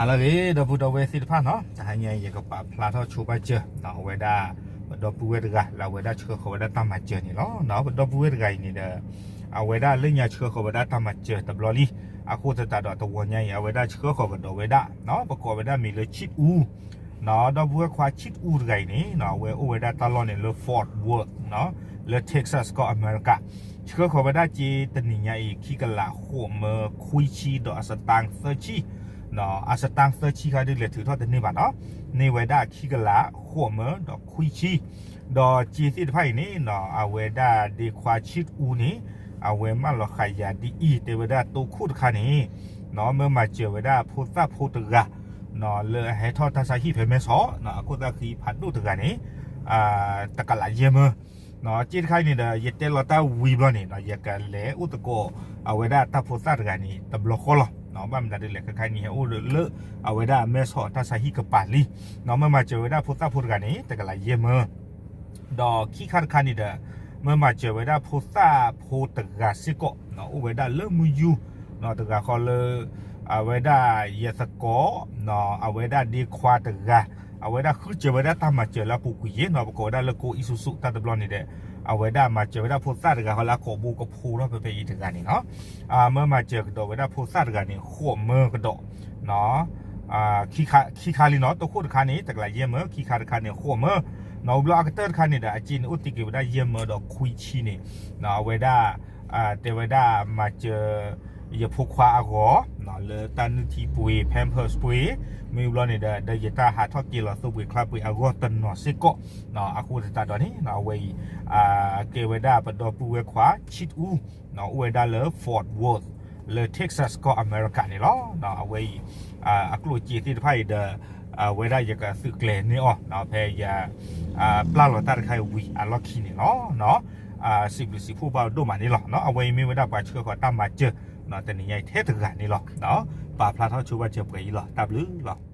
ဟါလၢအဂ့ၤ ဒီပုၢ်ဒီဝဲၢ်သ့ၣ်တဖၣ်နီၤ, တဟါညါအံၤ ယကပာ်ဖျါထီၣ်ဆိဘၣ်စၢၤ အဝဲဒၣ် ပဒီပုၢ်ဝဲၢ်တဂၤ လၢအဝဲဒၣ်ဆှၢဃီၤဝဲဒၣ်တၢ်မၤစၢၤန့ၣ်လီၤ. ပဒီပုၢ်ဝဲၢ်တဂၤအံၤန့ၣ်ဒီး အဝဲဒၣ်လၢညါဆှၢဃီၤဝဲဒၣ်တၢ်မၤစၢၤတဘျီလံ, အဃိသတးဒီးတဝီညါအံၤ အဝဲဒၣ်ဆှၢဃီၤကဒီးဝဲဒၣ် ပကိးဝဲဒၣ်မံၤလၢ ဆံးအူ ဒီပုၢ်ဝဲၢ်ခွါ ဆံးအူ တဂၤအံၤန့ၣ် အဝဲအိၣ်ဝဲဒၣ်တၢ်လီၢ်န့ၣ်လၢ Fort Worth လၢ Texas ကီၢ်အမဲရကၤ, ဆှၢဃီၤဝဲဒၣ်စ့တနံၤညါအံၤ ခံကလးဃိးမၢခွံဆံဒီးအစတၣ်သၢဆံ, အစတၣ်သၢဆံခါဒုးလဲၤထုးထီၣ်တန့ၢ်ဘၣ်နီၤ, န့ၢ်ဝဲဒၣ်ခံကလးဃိးမၢဒီးခွံဆံ, ဒီးစ့သ့ၣ်တဖၣ်အံၤန့ၣ် အဝဲဒၣ်ဒ့ခွါ ဆံးအူ န့ၣ် အဝဲမၢလီၤဃာ်ယၤဒ်အံၤ တဲဝဲဒၣ်တိခိၣ်တခါန့ၣ် မၢမၤစၢၤဝဲဒၣ်ဖိသၣ်ဖိတဂၤ လၢအဟဲထီၣ်တၢ်ဆါဟံၣ်ဖဲမဲဆီး အခိၣ်သၣ်ဃံဖးဒိၣ်တဂၤန့ၣ် တကလးယဲၢ်မၢ, စ့တခါအံၤန့ၣ်ဒီး ယတဲလီၤတၢ်ဝံၤဘျီန့ၣ် ယကလဲၤအိၣ်သကိး အဝဲဒၣ်တၢ်ဖိသၣ်တဂၤန့ၣ် တဘျီဃီလီၤ. ဘၣ်မနုၤဒ်လဲၣ် ခဲခါအံၤန့ၣ် ဟဲအိၣ်လၢ အဝဲဒၣ်မဲဆီးတၢ်ဆါဟံၣ်ကပၤလံ, မၢမၤစၢၤဝဲဒၣ်ဖိသၣ်ဖိတဂၤန့ၣ် တကလးယဲၢ်မၢ ဒီးခံခါတခါန့ၣ်ဒီး မၢမၤစၢၤဝဲဒၣ်ဖိသၣ်ဖိတဂၤစ့ၢ်ကီး အိၣ်ဝဲဒၣ်လၢမုၢ်ယူၢ် တဂၤဃီလၢ အဝဲဒၣ်ယသကိး အဝဲဒၣ်ဒ့ခွါတဂၤ အဝဲဒၣ်ဃုစၢၤဝဲဒၣ်တၢ်မၤစၢၤလၢအပူၤကွံာ်ယဲနီၤ, ပကိးဝဲဒၣ်လၢကိးအံၣ်ဆူၣ်ဆူၣ်တၢ်တဘျီန့ၣ်ဒီး အဝဲဒၣ်မၤစၢၤဝဲဒၣ်ဖိသၣ်တဂၤဃီလၢအကိာ်ဘိကဖိထီၣ်ဖဲဖဲအံၤတဂၤန့ၣ်နီၤ, မၢမၤစၢၤကဒီးဝဲဒၣ်ဖိသၣ်တဂၤန့ၣ် ဃိးမၢကဒီး ခံခါလံနီၤ, တိခိၣ်တခါန့ၣ် တကလးယဲၢ်မၢ, ခံခါတခါန့ၣ် ဃိးမၢ, နီၤ ဝံၤဘျီအကတၢၢ်တခါန့ၣ်ဒီး အစ့န့ၣ်အိၣ်တ့ၢ်က့ၤဝဲဒၣ်ယဲၢ်မၢဒီးခွံဆံန့ၣ် အဝဲဒၣ် တဲဝဲဒၣ်မၤစၢၤ ယဖိခွါအဂီၢ် လၢတၢ်နုၢ်ထံပှ့ၤ Pampers ပှ့ၤ, မ့ၢ်ဝံၤဘျီန့ၣ်ဒီး ဒီးယတၢ်ဟးထီၣ်က့ၤလီၤသိပှ့ၤချါပှ့ၤအဂီၢ်တနီၤစ့ၢ်ကီး, အဃိသတးဒီးန့ၣ် အဝဲအံၤ ကဲဝဲဒၣ်ပဒီပုၢ်ဝဲၢ်ခွါ ဆံးအူ အိၣ်ဝဲဒၣ်လၢ Fort Worth လၢ Texas ကီၢ်အမဲရကၤန့ၣ်လီၤ. အဝဲအံၤ အကျိၣ်စ့သ့ၣ်တဖၣ်အံၤဒီး အဝဲဒၣ်ယကသုးကျဲၤန့ၢ်အီၤ ဖဲယ ပျၢ်လီၤတၢ်တခါအံၤဝံၤအလီၢ်ခံန့ၣ်လီၤ. စံးဘျုးစံးဖှိၣ်ဘၣ်ဒိၣ်မးန့ၣ်လီၤ. အဝဲအံၤမ့ၢ်ဝဲဒၣ်ပှၤဆှၢဃီၤတၢ်မၤစၢၤ တနံၤညါအံၤထဲတဂၤန့ၣ်လီၤ. ပာ်ဖျါထီၣ်ဆိဘၣ်စၢၤပှဲၤအံၤလီၤ. တၢ်ဘျုးလီၤ.